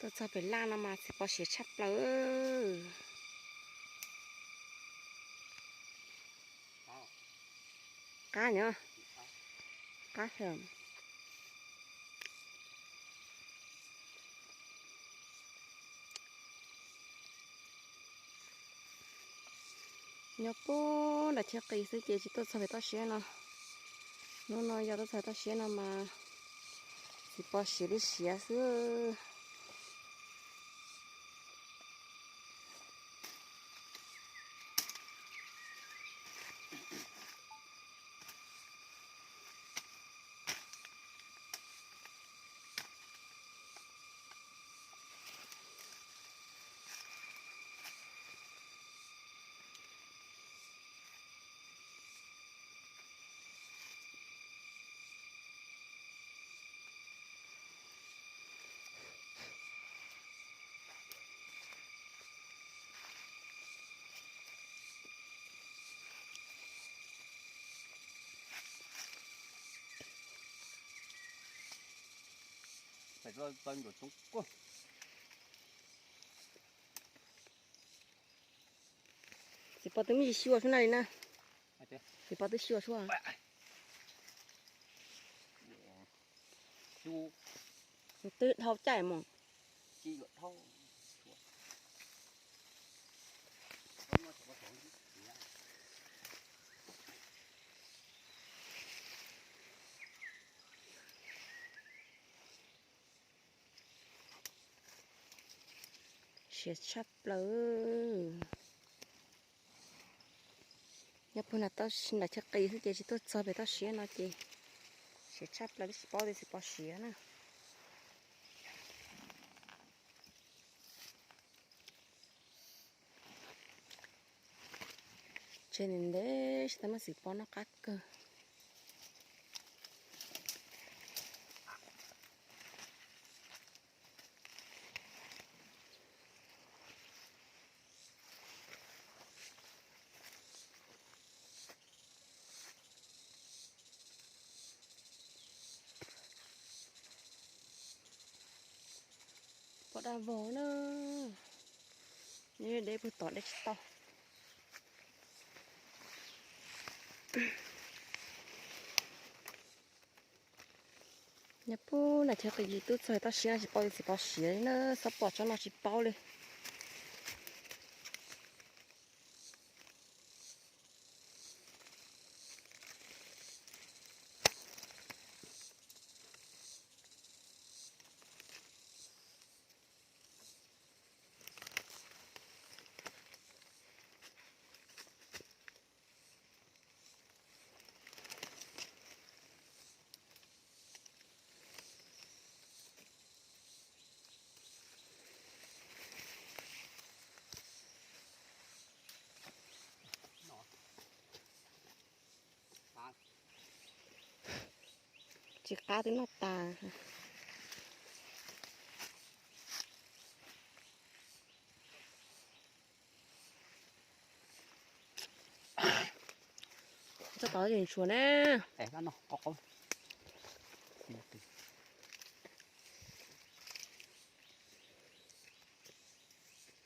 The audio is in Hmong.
Tuaj txog pem laj no mas txiv pos siav tshaj plaws. Qab nyob, qab heev. Nyob puag nram Chaj Qis xwb ces tsis tuaj txog pem toj siab no. Hnub no yog tuaj txog toj siab no mas txiv pos siav li siav xwb. Txiv pos twb muaj xyuas sub na li na. Txiv pos twb xyuas sub. Twb dhau caij mus. Siav tshaj plaws. Nyob puag nram Chaj Qis xwb ces tsis tuaj txog pem toj siab no ces siav tshaj plaws, twb tsis paub tias txiv pos siav na. Tsev ntev ntev tsis tau muaj txiv pos noj qab kawg. Pos daj vog na, nyob deb puag tod deb tsis tau. Nyob puag nram Chaj Qis tub txog toj siab no tsis paub txiv pos siav li na, xob pom tsob no tsis paub li. Tsis qab twb noj tas. Tsob tod yeej tshuav na.